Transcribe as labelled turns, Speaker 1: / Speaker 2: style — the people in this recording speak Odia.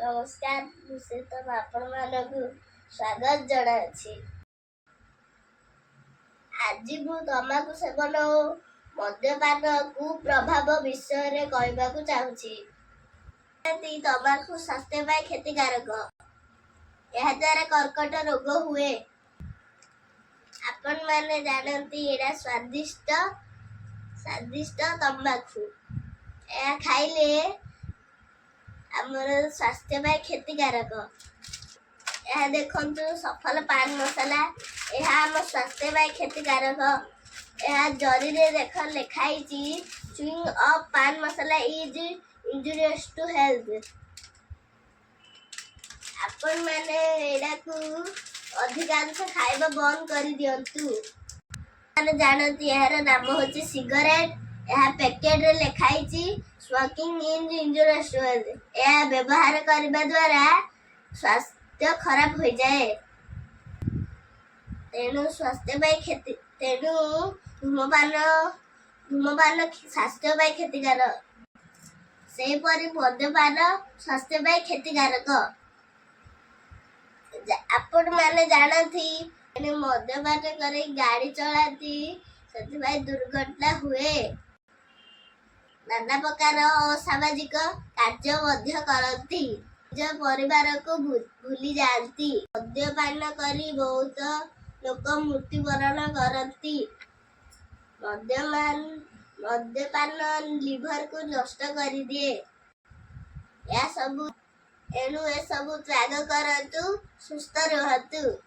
Speaker 1: ନମସ୍କାର, ମୁଁ ଶ୍ରୀତମ ଆପଣମାନଙ୍କୁ ସ୍ୱାଗତ ଜଣାଉଛି। ଆଜି ମୁଁ ତମାଖୁ ସେବନ ଓ ମଦ୍ୟପାନ କୁପ୍ରଭାବ ବିଷୟରେ କହିବାକୁ ଚାହୁଁଛି। ତମାଖୁ ସ୍ୱାସ୍ଥ୍ୟ ପାଇଁ କ୍ଷତିକାରକ। ଏହାଦ୍ୱାରା କର୍କଟ ରୋଗ ହୁଏ। ଆପଣମାନେ ଜାଣନ୍ତି, ଏଇଟା ସ୍ୱାଦିଷ୍ଟ ସ୍ୱାଦିଷ୍ଟ ତମ୍ବାଖୁ। ଏହା ଖାଇଲେ ଆମର ସ୍ୱାସ୍ଥ୍ୟ ପାଇଁ କ୍ଷତିକାରକ। ଏହା ଦେଖନ୍ତୁ, ସଫଲ ପାନ ମସଲା। ଏହା ଆମ ସ୍ୱାସ୍ଥ୍ୟ ପାଇଁ କ୍ଷତିକାରକ। ଏହା ଜରିରେ ଦେଖ, ଲେଖା ହେଇଛି, "Chewing of pan masala is injurious to health." ଆପଣମାନେ ଏଇଟାକୁ ଅଧିକାଂଶ ଖାଇବା ବନ୍ଦ କରିଦିଅନ୍ତୁ। ମାନେ ଜାଣନ୍ତି, ଏହାର ନାମ ହେଉଛି ସିଗାରେଟ। ଏହା ପ୍ୟାକେଟରେ ଲେଖା ହେଇଛି, "Smoking is injurious to health." ଏହା ବ୍ୟବହାର କରିବା ଦ୍ୱାରା ସ୍ୱାସ୍ଥ୍ୟ ଖରାପ ହୋଇଯାଏ। ତେଣୁ ସ୍ୱାସ୍ଥ୍ୟ ପାଇଁ କ୍ଷତି। ତେଣୁ ଧୂମପାନ ସ୍ୱାସ୍ଥ୍ୟ ପାଇଁ କ୍ଷତିକାରକ। ସେହିପରି ମଦ୍ୟପାନ ସ୍ୱାସ୍ଥ୍ୟ ପାଇଁ କ୍ଷତିକାରକ। ଆପଣମାନେ ଜାଣନ୍ତି, ମଦ୍ୟପାନ କରି ଗାଡ଼ି ଚଳାନ୍ତି, ସେଥିପାଇଁ ଦୁର୍ଘଟଣା ହୁଏ। ନାନା ପ୍ରକାର ଅସାମାଜିକ କାର୍ଯ୍ୟ ମଧ୍ୟ କରନ୍ତି। ନିଜ ପରିବାରକୁ ଭୁଲି ଯାଆନ୍ତି। ମଦ୍ୟପାନ କରି ବହୁତ ଲୋକ ମୃତ୍ୟୁବରଣ କରନ୍ତି। ମଦ୍ୟପାନ ଲିଭରକୁ ନଷ୍ଟ କରିଦିଏ। ଏହା ସବୁ। ଏଣୁ ଏସବୁ ତ୍ୟାଗ କରନ୍ତୁ, ସୁସ୍ଥ ରୁହନ୍ତୁ।